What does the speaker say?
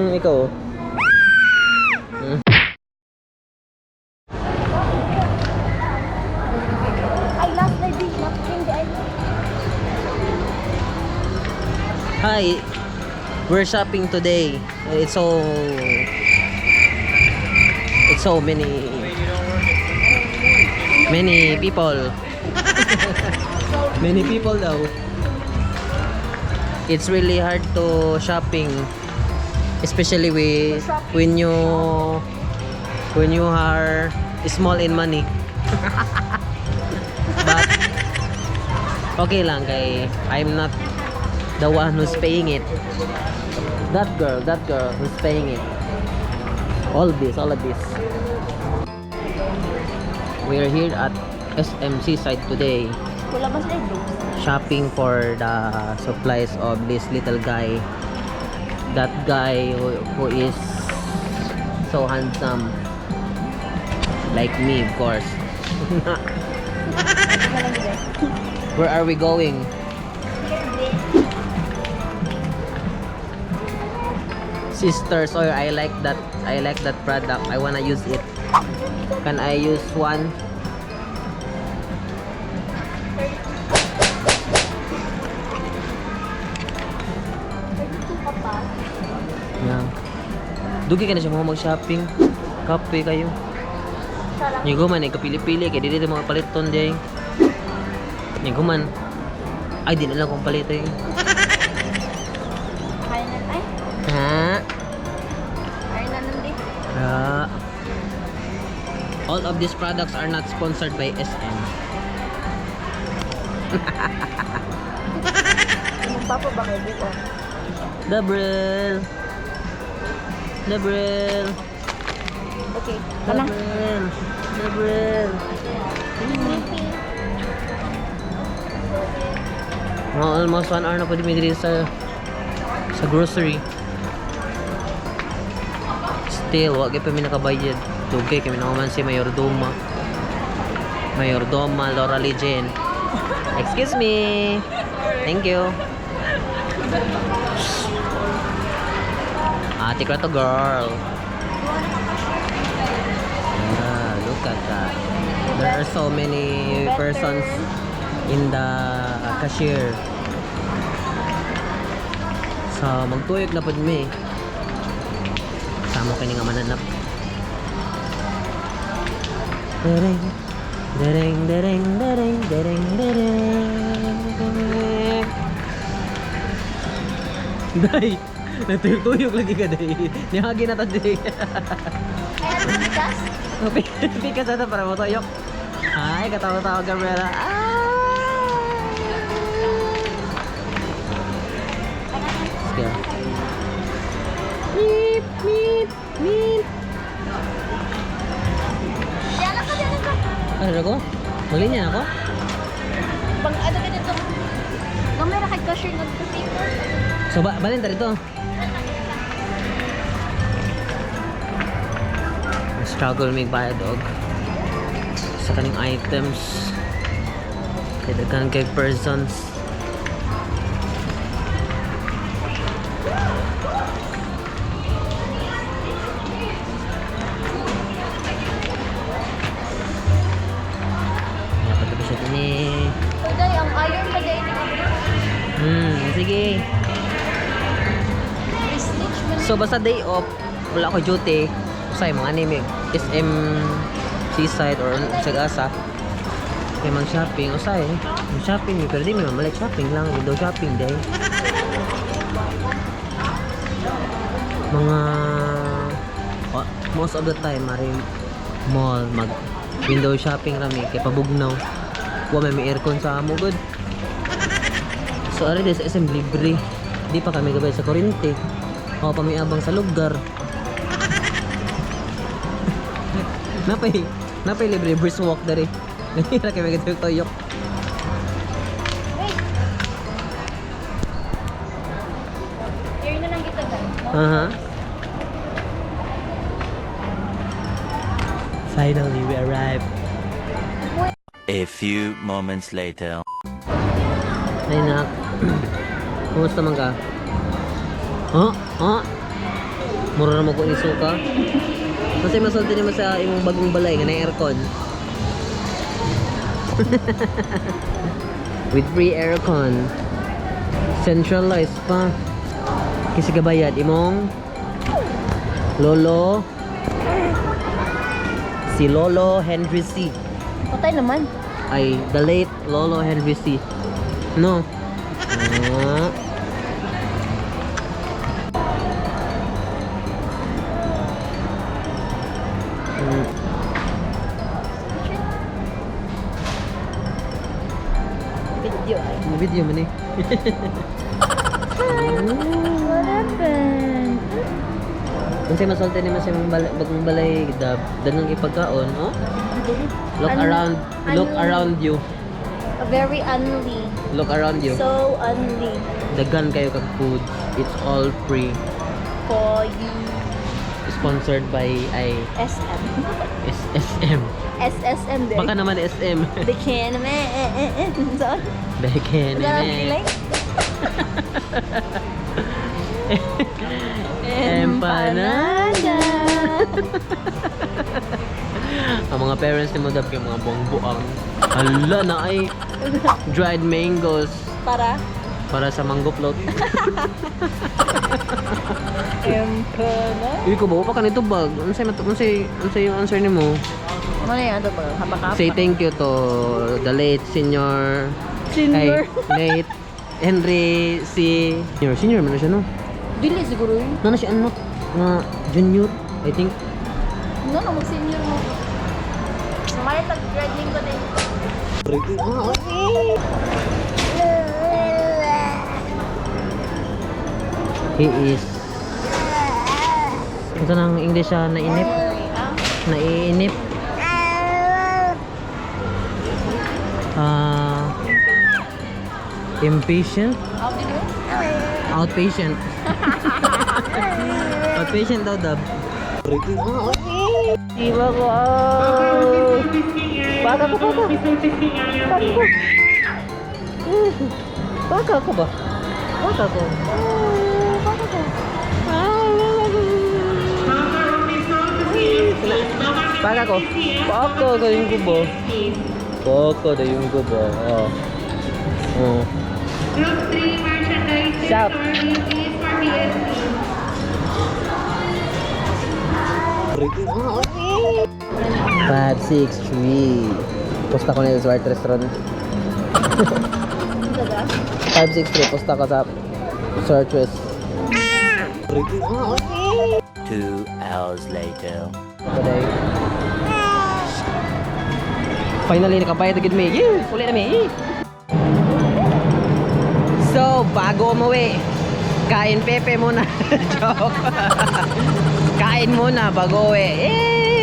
Ikaw. Ay, last na di. Napkin di ay. Hi. We're shopping today. It's so many many people. Many people though. It's really hard to shopping, especially with when you are small in money. But okay lang kay I'm not the one who's paying it. That girl who's paying it. All this, all of this. We are here at SM Seaside today, Wala ba sila jokes? Shopping for the supplies of this little guy. That guy who is so handsome. Like me, of course. Where are we going? Sisters, oh, I like that. I like that product. I wanna use it. Can I use one? 32 ka pa. Yeah. Dugi ka na siya mga mag-shopping. Kape kayo. Siya lang. Nigo man, eh, kapili-pili. Kaya dili mga paliton di. Nigo man. Ay, di na lang kung palit eh. Kaya na, ay. Ha? Kaya na nandi. Ha? All of these products are not sponsored by SM. Imong papa ba kay buko? Gabriel! Gabriel! Okay. Kana. Gabriel! Gabriel! Sleepy. Mga almost 1 hour na pwede mi diri sa grocery. Still, wa gyud pa mi nakabayad. Dugay kami na si Mayordoma. Mayordoma Laura Lee Jane. Excuse me. Thank you. Ate ko to, girl. Yeah, look at that. There are so many persons in the cashier. So, magtuyok na pud mi. Samo kini nga mananap. Dereng, dereng, dereng, dereng, dereng, dereng. Day, natuyok-tuyok lagi ka, day. Nihagi na ta, day. Kaya na bigas? Pikas na to para motuyok. Ay, katawa-tawa, Gabriela. Ah! Let's go. Meep, meep, meep. Diyan ka, diyan ka. Ano ko? Mali niya ako? Pang ano ka dito? Gamay ra kay cashier nagpa-paper. So, ba balin ta dito. Struggle mig bayad og sa kaning items. Kay daghan kay persons. Dapat ba siya din eh. Uday, ang iron pa dahil ni Sige. Stitch man. So basta day off, wala ko duty. Usay mga anime, SM Seaside or Sagasa. Kaya mag-shopping, usay. Mag-shopping, pero di may mamalit, shopping lang, window shopping day. Mga oh, most of the time mari mall mag window shopping rami kay pabugnaw. Wa may aircon sa amo gud. So ari sa SM libre. Di pa kami gabay sa kuryente. O pa may abang sa lugar. Napay libre brisk walk dari. Nahira kami tuyok. Wait. Here na lang kita guys. Uh-huh. Finally, we arrived. A few moments later. Ay, nak. Kumusta man ka? Huh? Huh? Mura na mo ko ni suka. Kasi masulti nimo sa imong bagong balay nga na aircon. With free aircon. Centralized pa. Kasi gabayad imong lolo, si Lolo Henry C. Patay naman. Ay, the late Lolo Henry C. No. Ah. Video ay. Video man eh. What happened? Unsay masulti nimo sa imong bagong balay dab daghang ipagkaon, oh? Look around, look around you. Very unly. Look around you. So unly. Daghan kayo kag food. It's all free. For you. Sponsored by ay SM. SSM. SSM din. Baka naman SM. Bikin naman. So, Beke wala naman. feeling? Empanada. Ang mga parents ni mo dab kay mga buang-buang. Hala na ay dried mangoes Para? para sa mango float. Empanada. Uy, ko ba pa kanito bag? Unsay unsay unsay yung answer nimo? Ano yung ano ba? Haba-haba? Say thank you to the late senior Senior. Ay, late Henry C. Senior, senior man na siya, no? Dili siguro yun. Ano na siya, ano? Nga junior, I think. No, no, mag-senior mo. May tag-graduate ko din. He is... Ito nang English siya, nainip. Naiinip. Ah... Impatient? Outpatient. Outpatient daw, dab. Iba ko. Baka ko, baka. Baka ko. Baka ko ba? Baka ko. Baka ko. Baka ko. Baka ko yung kubo. Baka ko yung kubo. Oh. Oh. Group 3 merchandising Stop. for BPs for PSP. 5, 6, 3. Posta ko nito sa White Restaurant. 5, 6, 3. Posta ko sa Searches. 2 hours later. Paday. Finally, nakabayad agad mi. Yeah! Uli na mi. Yeah! So, bago umuwi, kain pepe muna. Joke. Kain muna bago uwi. Yeah!